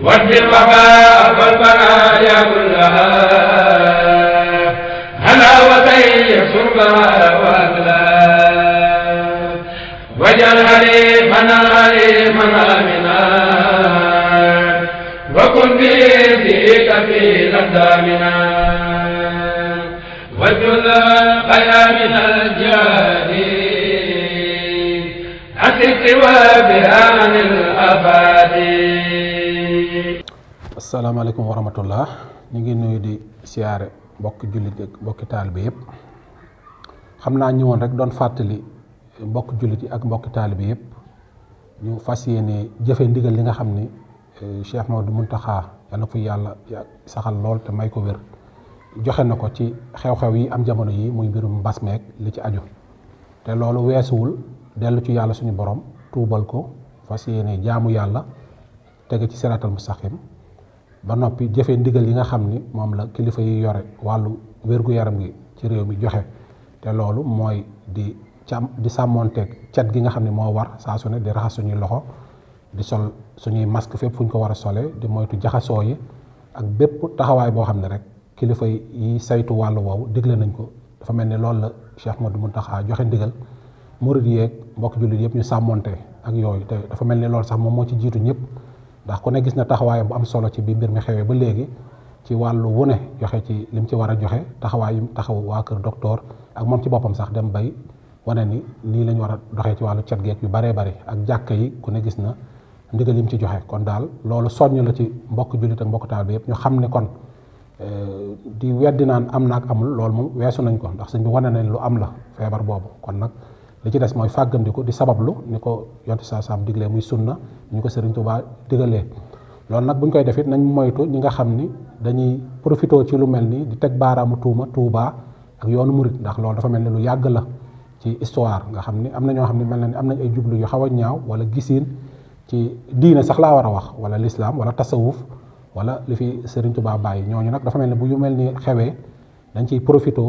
وادي الوباء والبرايا كلها هلاوتي شربها واكلها واجعل حليفنا حليما امنا وكن بيديك في اقدامنا واجعل خير من الجاهلين asalaamaaleykum wa rahmatullah ñu ngi nuyu di siyaare mbokki jullit ak mbokki taalibe yëpp xam naa ñëwoon rek doon fàttali mbokki jullit yi ak mbokki taalibe yëpp ñu fas yéene jëfe ndigal li nga xam ni Cheikh Mouhamadou Mountakha yal na ko yàlla saxal lool te may ko wér joxe na ko ci xew-xew yi am jamono yi muy mbirum mbas meek li ci aju te loolu weesuwul dellu ci yàlla suñu borom tuubal ko fas yéene jaamu yàlla tege ci siraatal mustaqim ba noppi jëfe ndigal yi nga xam ni moom la kilifa yi yore wàllu wér-gu-yaram gi ci réew mi joxe te loolu mooy di sàmmoonteeg cet gi nga xam ne moo war saa su ne di raxas suñuy loxo di sol suñuy masque fépp fu ñu ko war a solee di moytu jaxasoo yi ak bépp taxawaay boo xam ne rek kilifa yi saytu wàllu woowu digle nañ ko dafa mel ni loolu la Cheikh Mouhamadou Mountakha joxe ndigal murid yeeg mbokk jullit yëpp ñu sàmmonte ak yooyu te dafa mel ni loolu sax moom moo ci jiitu ñëpp ndax ku ne gis na taxawaayam bu am solo ci bi mbir mi xewee ba léegi ci wàllu wu ne joxe ci lim ci war a joxe taxawaay yu taxaw waa kër docteur ak moom ci boppam sax dem bay wane ni nii lañ war a doxee ci wàllu cet geek yu baree bari ak jàkka yi ku ne gis na ndigal yim ci joxe kon daal loolu soññ la ci mbokk jullit ak mbokk taal bi yëpp ñu xam ne kon di weddi naan am na ak amul loolu moom weesu nañ ko ndax sëñ bi wane nañ lu am la feebar boobu kon nag li ci des mooy fàggandiku di sabablu ni ko yonti saa saam diglee muy sunna ñu ko Sëriñ Tuubaa digalee loolu nag buñ koy def it nañ moytu ñi nga xam ni dañuy profité ci lu mel ni di teg baaraamu tuuma Tuubaa ak yoonu murit ndax loolu dafa mel ni lu yàgg la ci histoire nga xam ni am na ñoo xam ne mel na ni am nañ ay jublu yu xaw a ñaaw wala gisiin ci diine sax laa war a wax wala lislaam wala tasawuf wala li fi Sëriñ Tuubaa bàyyi ñooñu nag dafa mel ni bu yu mel ni xewee dañ ciy profité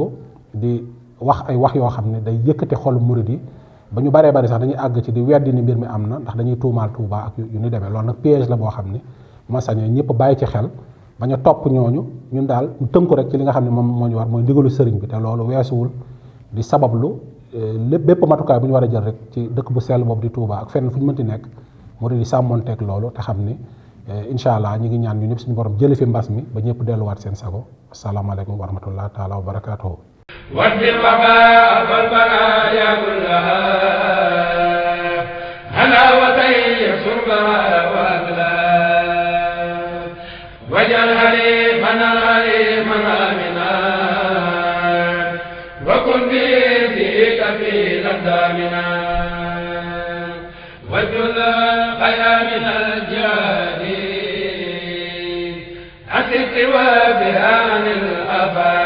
di wax ay wax yoo xam ne day yëkkate xolu murid yi ba ñu baree bari sax dañuy àgg ci di weddi ni mbir mi am na ndax dañuy tuumaal Tuubaa ak yu ni demee loolu nag piège la boo xam ne ma sañee ñëpp bàyyi ci xel bañ a topp ñooñu ñun daal ñu tënku rek ci li nga xam ne moom moo ñu war mooy ndigalu sëriñ bi te loolu weesuwul di sabablu lépp bépp matukaay bu ñu war a jël rek ci dëkk bu sell boobu di Tuubaa ak fenn fu ñu mënti nekk murid yi sàmmonteeg loolu te xam ni incha allah ñi ngi ñaan ñu ñëpp suñu borom jëli fi mbas mi ba ñëpp delluwaat seen sago asalaamaaleykum wa rahmatullahi taala wa barakatuhu وادي الوباء والبرايا كلها هلاوتي شربها واكلها واجعل حليفنا حليما امنا وكن بيديك في اقدامنا واجعل خير من الجاهلين اسق وبها عن الافات